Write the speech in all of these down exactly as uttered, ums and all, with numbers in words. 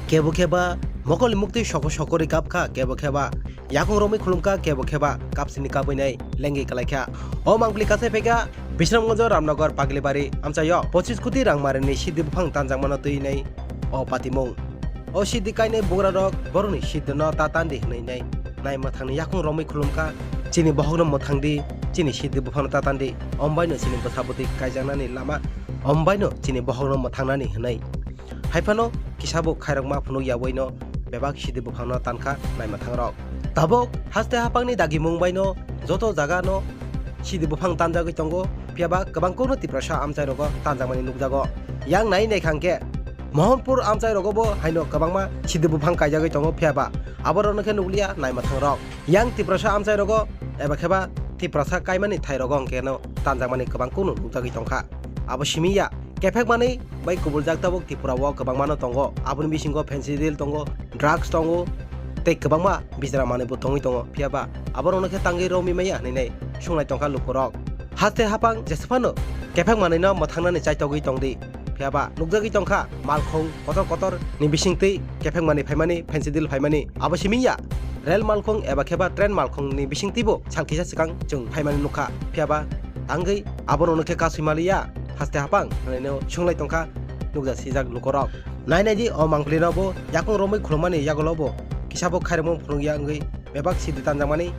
Kebo kheba mokol mukti soko sokori kap kha, kebo kheba yakung romwi khulum kha, kebo kheba kapsini kapwi nai lengwi kalai kha. O mangpili kasai phaikha Bisramganj Ramnagar Paglibari amchaio pochis koti rang marini sidi buphang tanjakmano twi nai o patimung. O sidi kainai bugrarok borokni sidino ta tandi hwnwi nai, nai mwthangni yakung romwi khulum kha, "Chini bohokno mwthang di, chini sidi buphangno ta tandi, ombaino chini bwsa bwtwi kaijaknani lama, ombaino chini bohokno mwthangnani," hwnwi. Haiphano kisa bo khairokma phunuk yaui no bebak sidi buphangno tankha naimwthangrok. Tabuk haste hapangni dagimung baino joto jagano sidi buphang tanjagwi tongo, phiyaba kwbang kokno Tiprasa amchairogo tanjakmani nukjago. Yang nai naikha hwnkhe Mohanpur amchairogo bo haino kwbangma sidi buphang kaijagwi tongo, phiyaba aborokno khe nukliya naimwthangrok. Yang Tiprasa amchairogo eba kheba Tiprasa kaimani thairogo hwnkhe no tanjakmani kwbang kokno nukjagwi tongkha. Abo simi ya, kephek manwi bai kubuljak tabuk Tripura o kwbangmano tongo. Aboni bisingo phensidil tongo, drugs tongo, tei kwbangma bijra manwi bo tongwi tongo. Phiyaba aborokno khe tangwi romwi maya hwnwi nai sunglai tongkha lukurok. Haste hapang jesephano kephek manwino mwthangnani chaitogwi tongdi. Phiyaba nukjagwi tongkha malkhung kotor kotor ni bisingtwi kephek manwi phaimani, phensidil phaimani. Abo simi ya, rel malkhung eba kheba train malkhungni bisingtwibo sal kisa swkang chwng phaimani nukha. Phiyaba tangwi abono nukhe kasui maliya, haste hapang hwnwi no sunglai tongkha nukja sijak lukorok. Nai nai di, o mangpili no bo yakung romwi khulumani yagulo bo kisa bo khairokma phunukya wngwi bebak sidi tanjakmani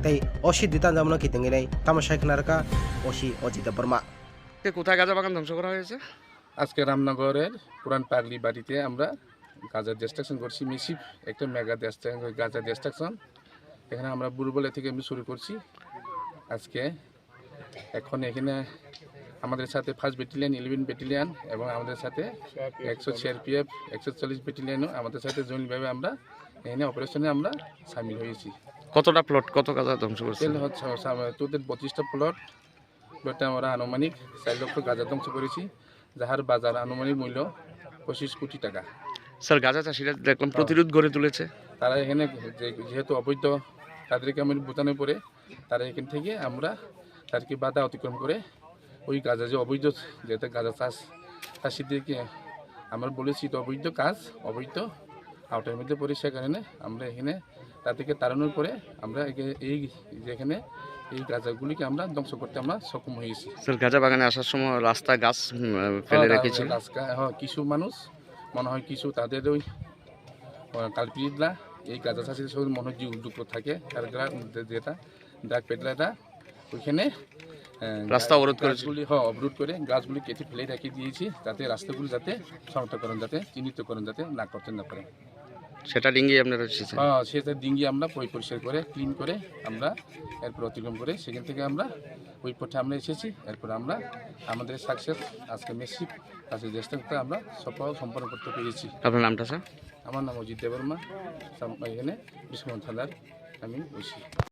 tei o sidi tanjakmano kitingwi nai tamo sai khna rwkha O C Ojita Burma. কে কোথায় গাঁজা বাগান ধ্বংস করা হয়েছে? আজকে রামনগরের পুরান পাগলি বাড়িতে আমরা গাঁজা ডিস্ট্রাকশন করছি, মিসিভ একটা মেগা ডিস্ট্রাকশন, গাঁজা ডিস্ট্রাকশন। এখানে আমরা বুরবলে থেকে আমি শুরু করছি। আজকে এখন এখানে আমাদের সাথে ফার্স্ট ব্যাটালিয়ন, ইলেভেন ব্যাটালিয়ন এবং আমাদের সাথে একশো সিআরপিএফ, একশো চল্লিশ ব্যাটালিয়নও আমাদের সাথে জয়েন্টভাবে আমরা এখানে অপারেশনে আমরা সামিল হয়েছি। কতটা প্লট, কত গাঁজা ধ্বংস করছে? তেল হচ্ছে, হচ্ছে আমার টোটাল পঁচিশটা প্লট, প্লটে আমরা আনুমানিক চার লক্ষ গাঁজা ধ্বংস করেছি, যাহার বাজার আনুমানিক মূল্য পঁচিশ কোটি টাকা। স্যার, গাঁজা চাষিরা দেখলাম হ্যাঁ। প্রতিরোধ গড়ে তুলেছে। তারা এখানে যে-, যেহেতু অবৈধ, তাদেরকে আমি বোঝানোর পরে তারা এখান থেকে আমরা তাদেরকে বাধা অতিক্রম করে ওই গাঁজা যে অবৈধ, যেটা গাঁজা চাষ, চাষিদেরকে আমরা বলেছি এটা অবৈধ কাজ, অবৈধ আওতার মধ্যে পড়ে, সে কারণে আমরা এখানে তাদেরকে তাড়ানোর পরে আমরা একে-, এই যেখানে এই গাঁজাগুলিকে আমরা ধ্বংস করতে আমরা সক্ষম হয়েছি। স্যার, গাঁজা বাগানে আসার সময় রাস্তা গাছ, উম, ফেলে হ্যাঁ, রেখেছিল। রাস্তা, হ্যাঁ, কিছু মানুষ মনে হয় কিছু তাদের ওই, আহ, কালপিরিটরা এই গাঁজা চাষের সঙ্গে মনে হয় যুক্ত থাকে, তারা যেটা ড্রাগ পেডলাররা ওইখানে, আহ, রাস্তা অবরোধ করেছে। গাছগুলি, হ্যাঁ, অবরোধ করে গাছগুলি কেটে ফেলে রেখে দিয়েছি, যাতে রাস্তাগুলি যাতে শনাক্তকরণ, যাতে চিহ্নিতকরণ যাতে না করতে না পারে। সেটা ডিঙ্গি আপনারা এসেছেন? হ্যাঁ, সেটা ডিঙ্গি আমরা পরি-, পরিষ্কার করে, ক্লিন করে আমরা এরপর অতিক্রম করে সেখান থেকে আমরা ওই পথে আমরা এসেছি। এরপর আমরা আমাদের সাকসেস আজকে মেসিভ আছে, চেষ্টা করতে আমরা সফল সম্পন্ন করতে পেরেছি। আপনার নামটা, স্যার? আমার নাম অজিত দেববর্মা, সাম-, এখানে বিশ্বনাথ থানার আমি ওসি।